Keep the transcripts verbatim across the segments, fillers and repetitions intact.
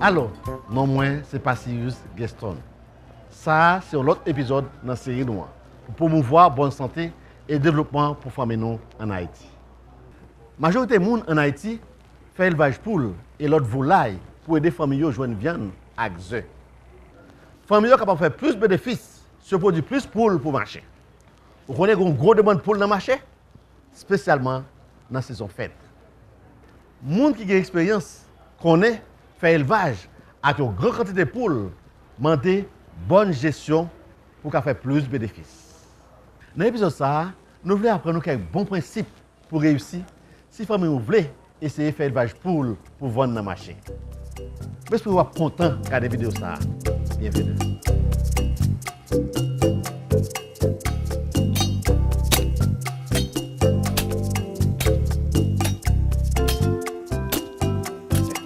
Alo, non mwen se Passilius Gueston. Sa a se yon lòt epizòd nan seri nou an pou pwomouvwa bòn sante e devlopman pou fanmi nou ann Ayiti. Majorite moun ann Ayiti fè elvaj poul e lòt volay pou ede fanmi yo jwenn vyann ak ze. Fanmi yo kapab fè plis benefis si yo pwodui plis poul pou mache. Ou konnen gen yon gwo demann poul nan mache, espesyalman nan sezon fèt. Moun ki gen eksperyans konnen fè elvaj ak yon gran kantite poul mande bòn jesyon pou w ka fè plis benefis. Nan epizòd sa a, nou vle aprann ou kèk bon prensip pou reyisi si fanmi w vle eseye fè elvaj poul pou vann nan mache. M espere w ap kontan gade videyo sa a. Byenveni.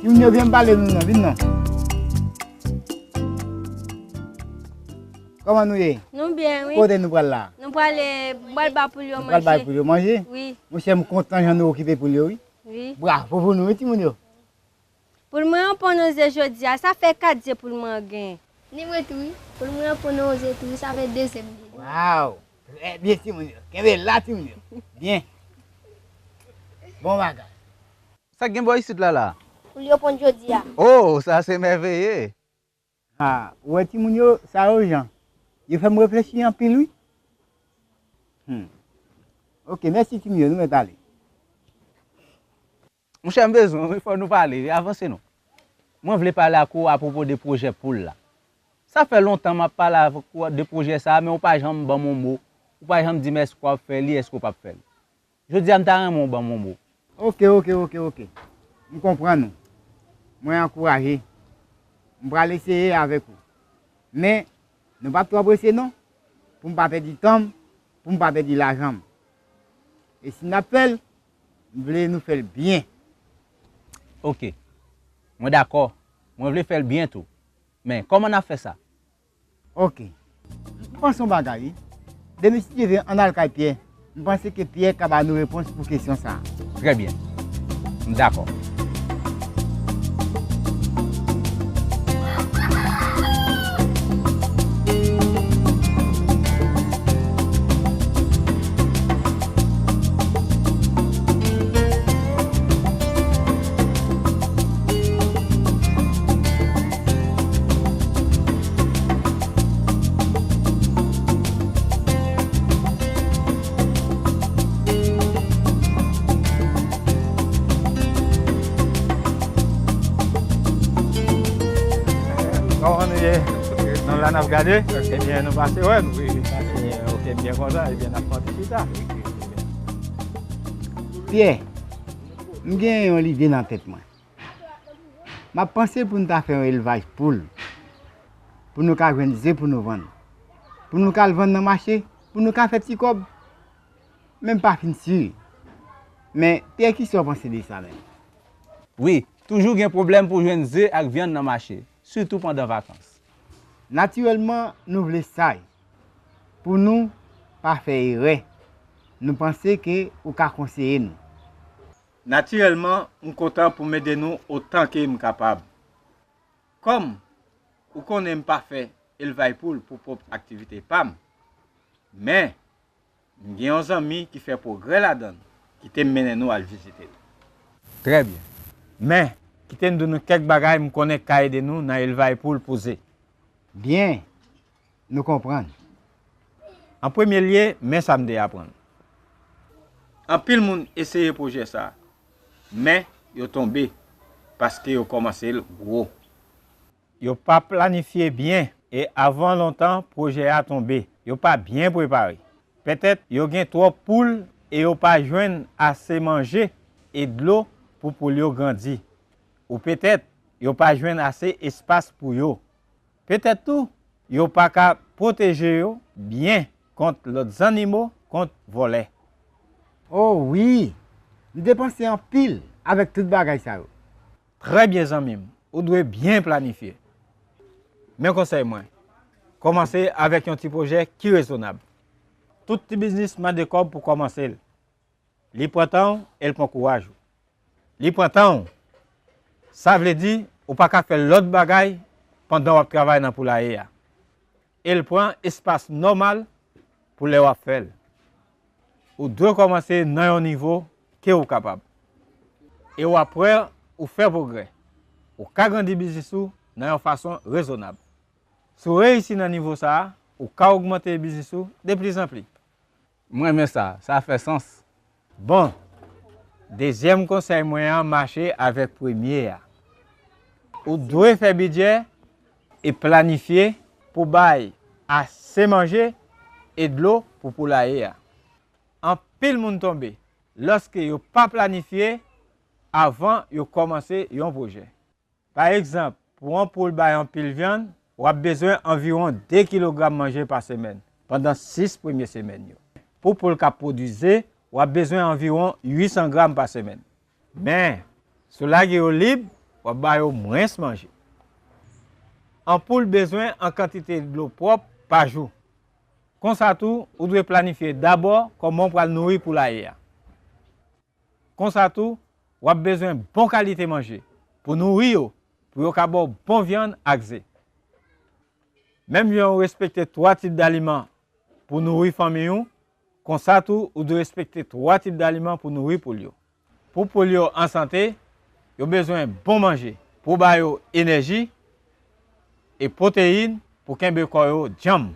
Timoun yo, vin pale nou non, vin non. Kòman nou ye? Nou byen, wi. Kote nou pral la? Nou prale, m pral ba poul yo manje. Nou pral bay poul yo manje? Wi. Monchè, m kontan jan nou okipe poul yo, wi. Wi. Bravo pou nou, wi, timoun yo. Poul mwen an ponn yon ze jodi a, sa fè kat ze poul mwen an gen. Ni mwen tou, wi. Poul mwen an ponn yon ze tou, wi, sa fè de ze m gen. Waw! Trè byen, timoun yo. Kenbe la, timoun yo. Byen. Bon bagay. Sa k gen bò isit la, la? Poul yo ponn jodi a. Oh, sa se mèveye! Ha, ou wè timoun yo, sa yo jan. Yo fè m reflechi anpil, wi. Hmm. Ok, mèsi timoun yo, nou mèt ale. Monchè, m bezwen w, wi, fò nou pale, wi, avanse non. Mwen vle pale ak ou apwopo de pwojè poul la. Sa fè lontan m ap pale avèk ou de pwojè sa a, men ou pa janm ban m yon mo, ou pa janm di m èske w ap fè li, èske w p ap fè li. Jodi a, m ta renmen w ban m yon mo. Ok, ok, ok, ok. M konprann ou. Mwen ankouraje. M pral eseye avèk ou. Men, nou p ap twò prese non, pou m pa pèdi tan m, pou m pa pèdi lajan m. E si n ap fè l, m vle nou fè l byen. Ok. Mwen dakò. Mwen vle fè l byen tou. Men, kòman n ap fè sa? Ok. M panse yon bagay, wi. Demen si Dye vle, ann al kay Pyè. M panse ke Pyè ka ba nou repons pou kesyon sa a. Trè byen. M dakò. Kòman nou ye? Nou la n ap gade? Ebyen, nou pase wè m. Wi, wi, pase. Ebyen, ok, m byen kontan. Ebyen, n ap fè yon ti chita. Pyè, m gen yon lide nan tèt mwen. M ap panse pou n ta fè yon elvaj poul, pou nou ka jwenn ze pou nou vann, pou nou ka al vann nan mache, pou nou ka fè ti kòb. Men m pa fin si. Men, Pyè, kisa w panse de sa menm? Wi, toujou gen pwoblèm pou jwenn ze ak vyann nan mache, sitou pandan vakans. Natirèlman, nou vle saj, pou nou pa fè erè. Nou panse ke ou ka konseye nou. Natirèlman, m kontan pou m ede nou otan ke m kapab. Kòm ou konnen m pa fè elvay poul pou pwòp aktivite pa m, men m gen yon zanmi ki fè pwogrè ladan l, kite m mennen nou al vizite l. Trè byen. Men, kite m di nou kèk bagay m konnen k ka ede nou nan elvay poul pou ze. Byen, nou konprann. An premye lye, men sa m te aprann. Anpil moun eseye pwojè sa a, men yo tonbe paske yo kòmanse l gwo. Yo pa planifye byen e avan lontan pwojè a tonbe. Yo pa byen prepare. Petèt yo gen twòp poul e yo pa jwenn ase manje e dlo pou poul yo grandi. Ou petèt yo pa jwenn ase espas pou yo. Petèt tou, yo pa ka pwoteje yo byen kont lòt zannimo, kont vòlè. O wi, m depanse anpil avèk tout bagay sa yo. Trè byen, zanmi m, ou dwe byen planifye. Men konsèy mwen, kòmanse avèk yon ti pwojè ki rezonab. Tout ti biznis mande kòb pou kòmanse l. Li pran tan w e l pran kouraj ou. Li pran tan w. Sa vle di, ou pa ka fè lòt bagay pandan w ap travay nan poulaye a. E l pran espas nòmal pou lè w ap fè l. Ou dwe kòmanse nan yon nivo ke ou kapab. E w ap wè ou fè pwogrè. Ou ka grandi biznis ou nan yon fason rezonab. Si w reyisi nan nivo sa a, ou ka ogmante biznis ou deplizanpli. M renmen sa, sa fè sans. Bon, dezyèm konsèy mwen an mache avèk premye a. Ou dwe fè bidjè e planifye pou bay ase manje e dlo pou poulaye a. Anpil moun tonbe lòske yo pa planifye avan yo kòmanse yon pwojè. Pa egzanp, pou yon poul bay anpil vyann, w ap bezwen anviwon de kilogram manje pa semèn pandan sis premye semèn yo. Pou poul k ap pwodui ze, w ap bezwen anviwon uit san gram pa semèn. Men, si w lage yo lib, w ap ba yo mwens manje. Yon poul bezwen yon kantite dlo pwòp pa jou. Konsa tou, ou dwe planifye dabò kòman w pral nouri poulaye a. Konsa tou, w ap bezwen bon kalite manje pou nouri yo, pou yo ka ba w bon vyann ak ze. Menm jan w respekte twa tip daliman pou nouri fanmi w, konsa tou ou dwe respekte twa tip daliman pou nouri poul yo. Pou poul yo an sante, yo bezwen bon manje pou ba yo enèji e pwoteyin pou kenbe kò yo djanm.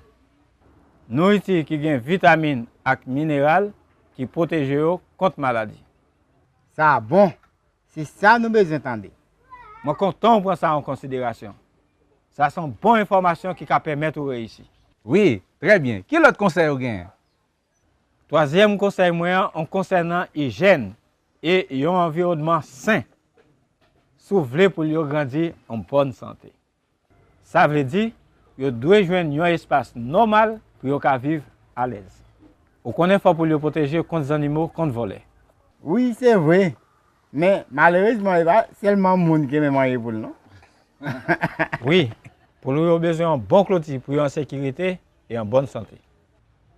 Nouriti ki gen vitamin ak mineral ki pwoteje yo kont maladi. Sa bon! Se sa nou bezwen tande. Mwen kontan w pran sa an konsiderasyon. Sa se yon bon enfòmasyon ki ka pèmèt ou reyisi. Wi, trè byen. Ki lòt konsèy ou genyen? Twazyèm konsèy mwen an, an konsènan ijèn e yon anviwònman sen. Si w vle poul yo grandi an bòn sante. Sa vle di, yo dwe jwenn yon espas nòmal pou yo ka viv alèz. Ou konnen fò poul yo pwoteje kont zannimo, kont vòlè. Wi, se vre. Men, malerezman, e pa sèlman moun ki renmen manje poul, non. Wi, poul ou yo bezwen yon bon kloti pou yo an sekirite e an bòn sante.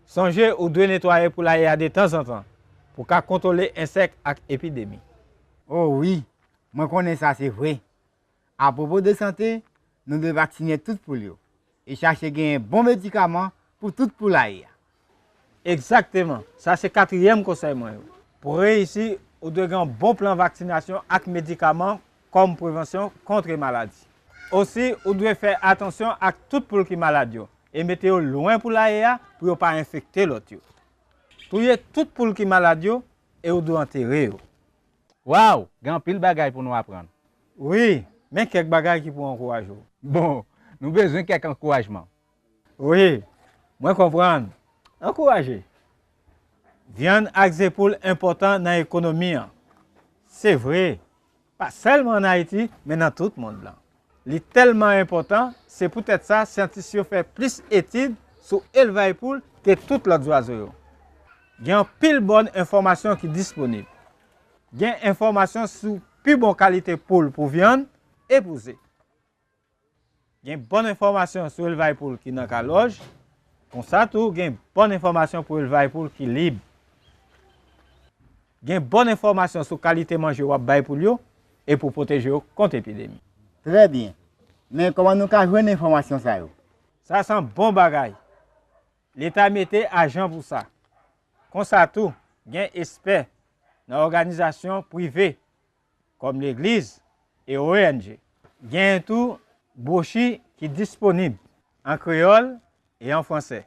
Sonje, ou dwe netwaye poulaye a detanzantan pou ka kontwole ensèk ak epidemi. O wi, mwen konnen sa se vre. Apwopo de sante, nou dwe vaksinen tout poul yo e chache genyen bon medikaman pou tout poulaye a. Egzakteman, sa se katriyèm konsèy mwen yo. Pou reyisi, ou dwe gen yon bon plan vaksinasyon ak medikaman kòm prevansyon kont maladi. Osi, ou dwe fè atansyon ak tout poul ki malad yo e mete yo lwen poulaye a pou yo pa enfekte lòt yo. Touye tout poul ki malad yo e ou dwe antere yo. Waw, gen anpil bagay pou nou aprann. Wi, men kèk bagay ki pou ankouraje w. Bon, nou bezwen kèk ankourajman. Wi, mwen konprann. Ankouraje. Vyann ak ze poul enpòtan nan ekonomi an. Se vre, pa sèlman ann Ayiti, men nan tout mond lan. Li tèlman enpòtan, se poutèt sa syantis yo fè plis etid sou elvay poul ke tout lòt zwazo yo. Gen anpil bòn enfòmasyon ki disponib. Gen enfòmasyon sou pi bon kalite poul pou vyann e pou ze. Gen bòn enfòmasyon sou elvay poul ki nan kalòj. Konsa tou, gen bòn enfòmasyon pou elvay poul ki lib. Gen bòn enfòmasyon sou kalite manje w ap bay poul yo e pou pwoteje yo kont epidemi. Trè byen. Men kòman nou ka jwenn enfòmasyon sa yo? Sa se yon bon bagay. Leta mete ajan pou sa. Konsa tou, gen espè nan òganizasyon prive, kòm legliz e O N G. Genyen tou bwochi ki disponib an kreyòl e an fransè,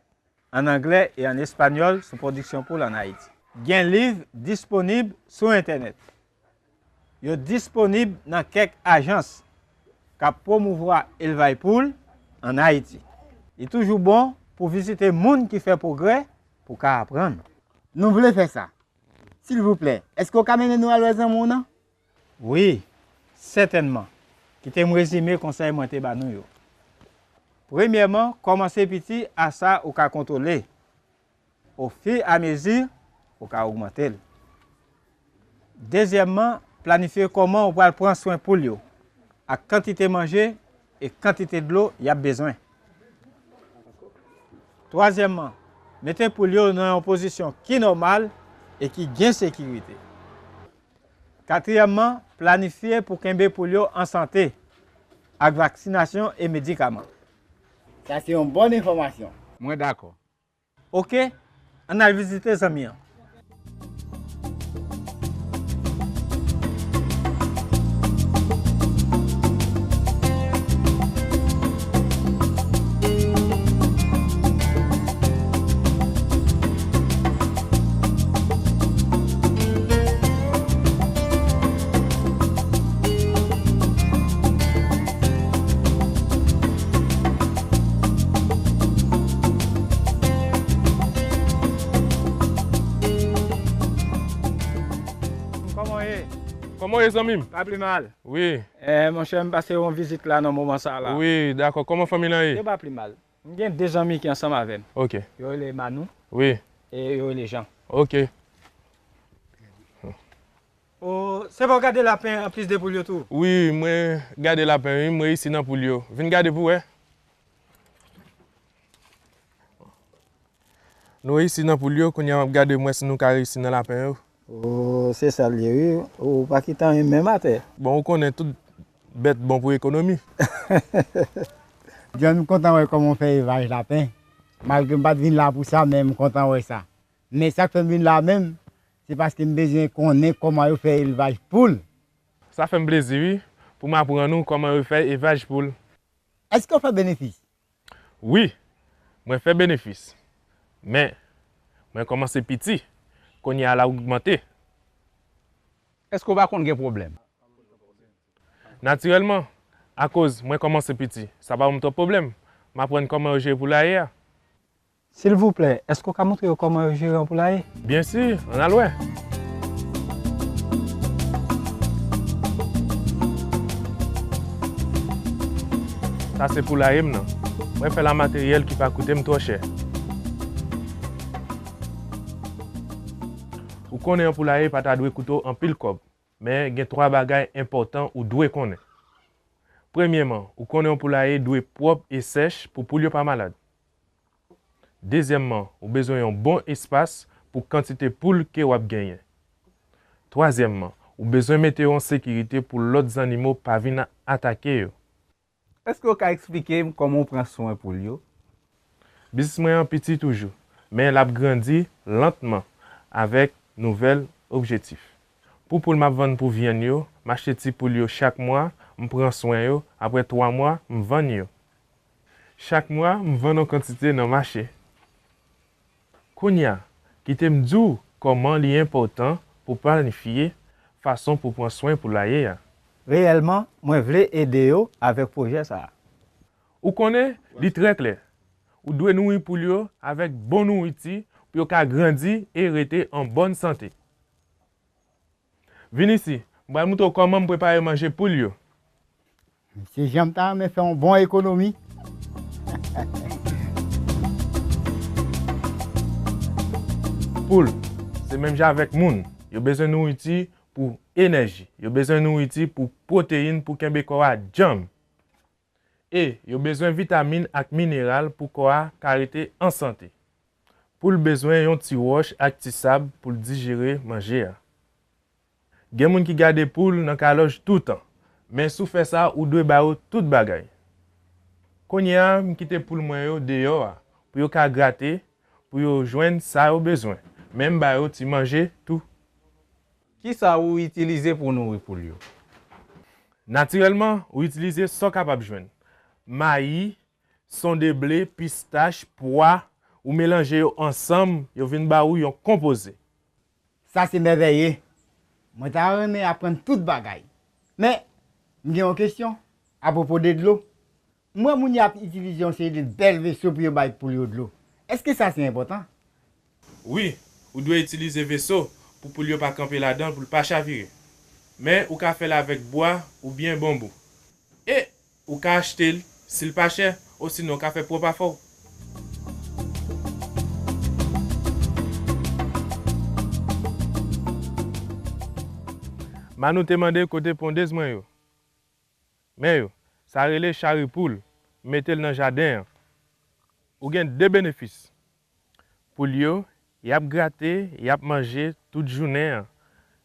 an anglè e an espanyòl sou pwodiksyon poul ann Ayiti. Gen liv disponib sou entènèt. Yo disponib nan kèk ajans k ap pwomouvwa elvay poul ann Ayiti. Li toujou bon pou vizite moun ki fè pwogrè pou w ka aprann. Nou vle fè sa. Silvouplè, èske w ka mennen nou al wè zanmi w nan? Wi, sètènman. Kite m rezime konsèy mwen te ba nou yo. Premyèman, kòmanse piti a sa ou ka kontwole. Ofiramezi, ou ka ogmante l. Dezyèmman, planifye kòman ou pral pran swen poul yo, ak kantite manje e kantite dlo y ap bezwen. Twazyèmman, mete poul yo nan yon pozisyon ki nòmal e ki gen sekirite. Katriyèmman, planifye pou kenbe poul yo an sante, ak vaksinasyon e medikaman. Sa se yon bòn enfòmasyon. Mwen dakò. Oke, ann al vizite zanmi an. Kòman w ye? Kòman w ye, zanmi m? Pa pli mal. Wi. Eh, monchè, m pase yon vizit la nan moman sa la. Wi, dakò. Kòman fanmi lan ye? Yo pa pli mal. M gen de zanmi ki ansanm avè m. Ok. Yo rele Manou. Wi. E yo rele Jan. Ok. O, se pa w gade lapen anplis de poul yo tou? Wi, mwen gade lapen, wi. M reyisi nan poul yo. Vin gade pou w wè. Nou reyisi nan poul yo, kounye a m ap gade m wè si nou ka reyisi nan lapen yo. O, se sa l ye, wi. Ou pa kite anyen menm atè. Bon, ou konnen tout bèt bon pou ekonomi. John, m kontan wè kòman w fè elvaj lapen. Malgre m pa t vin la pou sa, men m kontan wè sa. Men sa k fè m vin la menm, se paske m bezwen konnen kòman yo fè elvaj poul. Sa fè m plezi, wi, pou m aprann ou kòman yo fè elvaj poul. Èske w fè benefis? Wi, mwen fè benefis. Men, mwen kòmanse piti, kounye a l ap ogmante. Èske w pa konn gen pwoblèm? Natirèlman, akoz mwen kòmanse piti, sa pa ban m twòp pwoblèm. M aprann kòman yo jere poulaye a. Silvouplè, èske w ka montre yo kòman yo jere yon poulaye? Byen si, ann al wè. Sa se poulaye m nan. Mwen fè l a materyèl ki pa koute m twò chè. Ou konnen yon poulaye pa ta dwe koute w anpil kòb, men gen twa bagay enpòtan ou dwe konnen. Premyèman, ou konnen yon poulaye dwe pwòp e sèch pou poul yo pa malad. Dezyèmman, ou bezwen yon bon espas pou kantite poul ke w ap genyen. Twazyèmman, ou bezwen mete yo an sekirite pou lòt zannimo pa vin atake yo. Èske w ka eksplike m kòman w pran swen poul yo? Biznis mwen an piti toujou, men l ap grandi lantman avèk nouvèl objektif. Pou poul m ap vann pou vyann yo, m achte ti poul yo chak mwa, m pran swen yo, apre twa mwa, m vann yo. Chak mwa, m vann yon kantite nan mache. Kounye a, kite m di w kòman li enpòtan pou w planifye fason pou w pran swen poulaye a. Reyèlman, mwen vle ede yo avèk pwojè sa a. Ou konnen, li trè klè. Ou dwe nouri poul yo avèk bon nouriti pou yo ka grandi e rete an bòn sante. Vin isi, m pral montre w kòman m prepare manje poul yo. Mesye Jan, m ta renmen fè yon bon ekonomi. Poul, se menm jan avèk moun. Yo bezwen nouriti pou enèji. Yo bezwen nouriti pou pwoteyin pou kenbe kò a djanm. E yo bezwen vitamin ak mineral pou kò a ka rete an sante. Poul bezwen yon ti wòch ak ti sab pou l dijere manje a. Gen moun ki gade poul nan kalòj toutan, men si w fè sa, ou dwe ba yo tout bagay. Kounye a, m kite poul mwen yo deyò a pou yo ka grate, pou yo jwenn sa yo bezwen, men m ba yo ti manje tou. Kisa ou itilize pou w nouri poul yo? Natirèlman, ou itilize sa w kapab jwenn. Mayi, sondeble, pistach, pwa, ou melanje yo ansanm, yo vin ba ou yon konpoze. Sa se mèvèye! Mwen ta renmen aprann tout bagay. Men, m gen yon kesyon apwopo de dlo. M wè moun yo ap itilize yon seri de bèl veso pou yo bay poul yo dlo. Èske sa se enpòtan? Wi, ou dwe itilize veso pou poul yo pa kanpe ladan l, pou l pa chavire. Men, ou ka fè l avèk bwa oubyen banbou. E ou ka achte l, si l pa chè, Osinon w ka fè pwòp afè w. Manou te mande kote pondez mwen yo. Men yo, sa rele chari poul, mete l nan jaden an. Ou gen de benefis. Poul yo, y ap grate, y ap manje tout jounen an.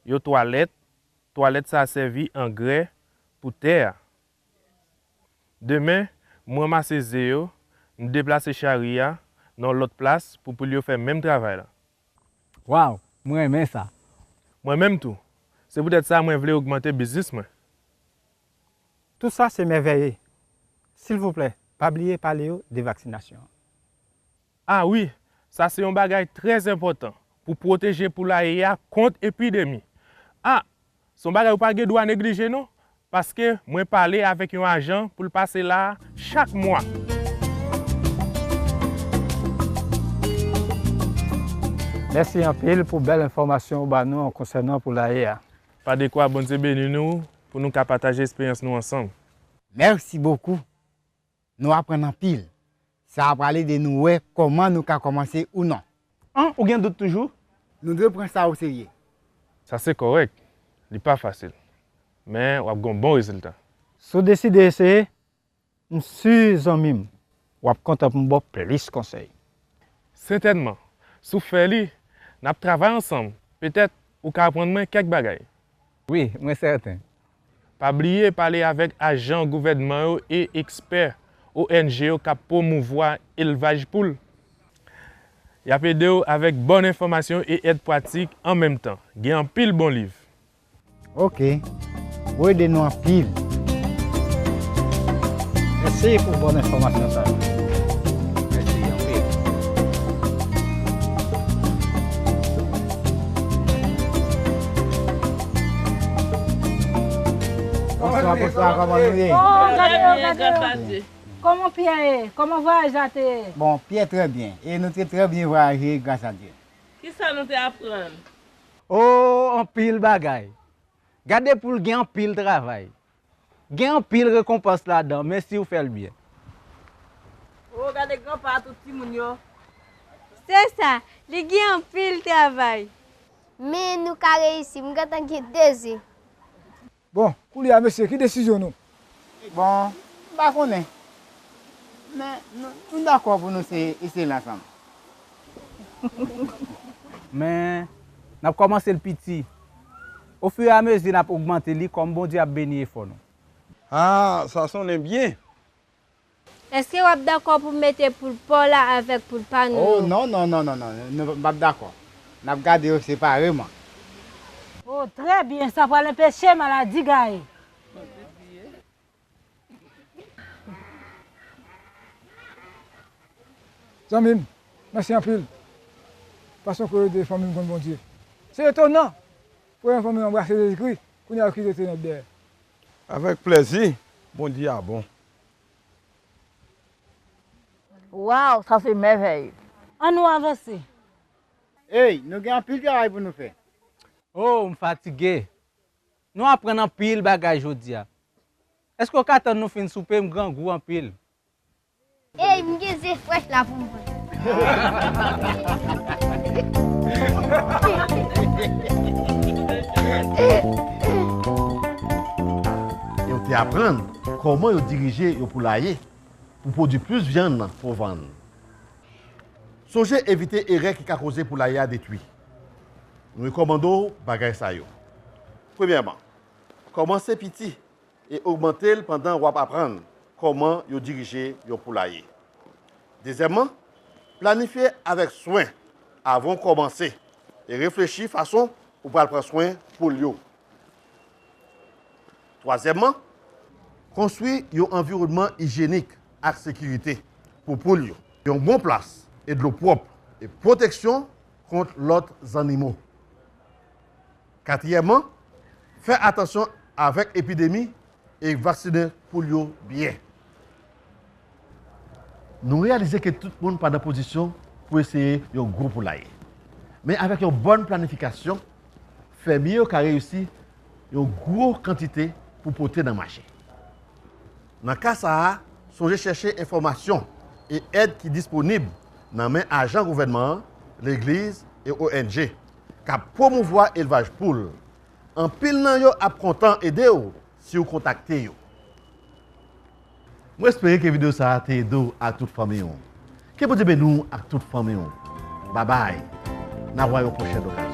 Yo twalèt, twalèt sa a sèvi angrè pou tè a. Demen, m ranmase ze yo, m deplase chari a nan yon lòt plas pou poul yo fè menm travay la. Waw, m renmen sa. Mwen menm tou. Se poutèt sa mwen vle ogmante biznis mwen. Tout sa se mèvèye. Silvouplè, pa bliye pale yo de vaksinasyon an. A wi, sa se yon bagay trè enpòtan pou pwoteje poulaye a kont epidemi. A, se yon bagay ou pa gen dwa neglije non, paske mwen pale avèk yon ajan pou l pase la a chak mwa. Mèsi anpil pou bèl enfòmasyon ou ba nou an konsènan poulaye a. Pa de kwa, Bondye beni nou pou nou ka pataje esperyans nou ansanm. Merci beaucoup. Nou aprann anpil. Sa a pral ede nou wè kòman nou ka kòmanse ou non. An, ou gen dout toujou? Nou dwe pran sa oserye. Sa se kòrèk. Li pa fasil. Men w ap gen yon bon rezilta. Si w deside eseye, m si zanmi m, w ap kontan pou m ba w plis konsèy. Sètènman, si w fè li, n ap travay ansanm. Petèt, ou ka aprann mwen kèk bagay. Wi, mwen sèten. Pa bliye pale avèk ajan gouvènman yo e ekspè O N G yo k ap pwomouvwa elvaj poul. Y ap ede w avèk bòn enfòmasyon e èd pratik an menm tan. Gen anpil bon liv. Ok. Ou ede nou anpil. Mèsi pou bòn enfòmasyon sa yo. Mèsi anpil. Bonswa, bonswa, kòman nou ye? Oh, gade yo, gade yo. Kòman Pyè ye? Kòman vwayaj la te ye? Bon, Pyè trè byen. E nou te trè byen vwayaje, gras a Dye. Kisa nou te aprann? Oh, anpil bagay. Gade poul gen anpil travay. Gen anpil rekonpans ladan, men si w fè l byen. Oh, gade granpa a tout timoun yo. Se sa, li gen anpil travay. Men nou ka reyisi, m gentan gen de ze. Bon, koulye a, mesye, ki desizyon nou? Bon, m pa konnen. Men, nou, nou dakò pou nou se eseye l ansanm. Men, n ap kòmanse l piti. Ofiramezi n ap ogmante li kòm Bondye ap beni efò nou. Ah, sa sonnen byen. Èske w ap dakò pou m mete poul pa w la avèk poul pa nou yo? Oh, non, non, non, non, non, non, m p ap dakò. N ap gade yo separeman. Oh, trè byen, sa pral anpeche maladi gaye. Zanmi m, mèsi anpil. Fason ke w ede fanmi m konn Bondye. Se etonan! Premye fanmi m anbrase Jezikri, kounye a yo kite tènèb dèyè. Avèk plèzi, Bondye a bon. Waw, sa se mèvèy! Ann nou avanse. Ey, nou gen anpil travay pou nou fè. Oh, m fatige. Nou aprann anpil bagay jodi a. Èske w ka tann nou fin soupe? M grangou anpil. Ey, m gen ze frèch la pou m vann. Yo te aprann kòman yo dirije yon poulaye pou pwodui plis vyann pou vann. Sonje evite erè ki ka koze poulaye a detwi. Nou rekòmande w bagay sa yo. Premyèman, kòmanse piti e ogmante l pandan w ap aprann kòman yo dirije yon poulaye. Dezyèmman, planifye avèk swen avan w kòmanse e reflechi fason ou pral pran swen poul yo. Twazyèmman, konstwi yon anviwònman ijyenik ak sekirite pou poul yo. Yon bon plas e dlo pwòp e pwoteksyon kont lòt zannimo. Katriyèmman, fè atansyon avèk epidemi e vaksinen poul yo byen. Nou reyalize ke tout moun pa nan pozisyon pou eseye yon gwo poulaye. Men avèk yon bòn planifikasyon, fèmye yo ka reyisi yon gwo kantite pou pote nan mache. Nan ka sa a, Sonje chèche enfòmasyon e èd ki disponib nan men ajan gouvènman an, legliz e O N G k ap pwomouvwa elvaj poul. Anpil nan yo ap kontan ede w si w kontakte yo. Mwen espere ke videyo sa a te ede w ak tout fanmi w. Ke Bondye beni w ak tout fanmi w. Babay. N a wè yon pwochèn okazyon.